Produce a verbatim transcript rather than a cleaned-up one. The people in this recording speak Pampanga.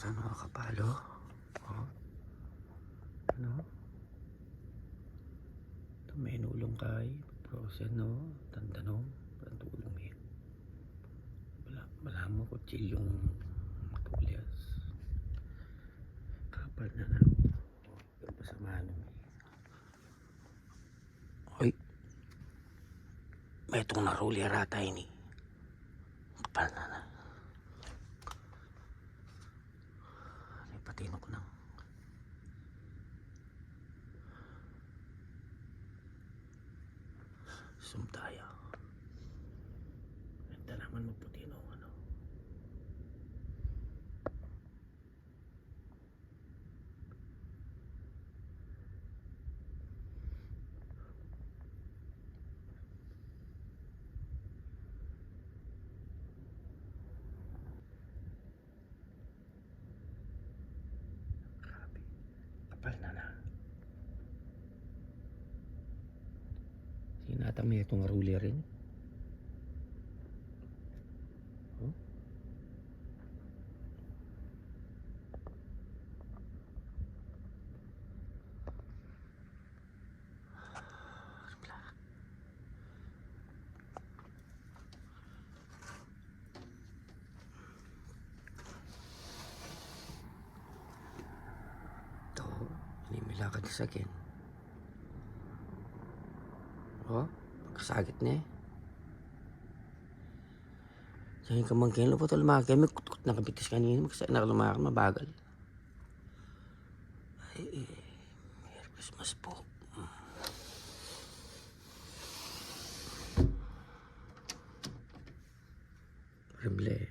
Ano, kapalo? O. Ano? Ito, menulung kay, frozen, no? Tandanom, tandanom yan. Wala, wala mo kutsilyong matulyas. Kapal na na. Ito pa sa mano. Ay. Metung na ruler ata ini. Kapal na na. Ay, patinok na. Sumtaya. Ito naman maputi nung ano. Grabe. Kapal na na. Sinatang metung a ruler ini. O? Ito, ini milakad sa akin. O, pagkasakit ne. Sa ini kamangkin, lupot a lumakad. May kutkut na kapitis kanina, makasa na lumakad, mabagal. Ay, eh, Merry Christmas po. Horrible.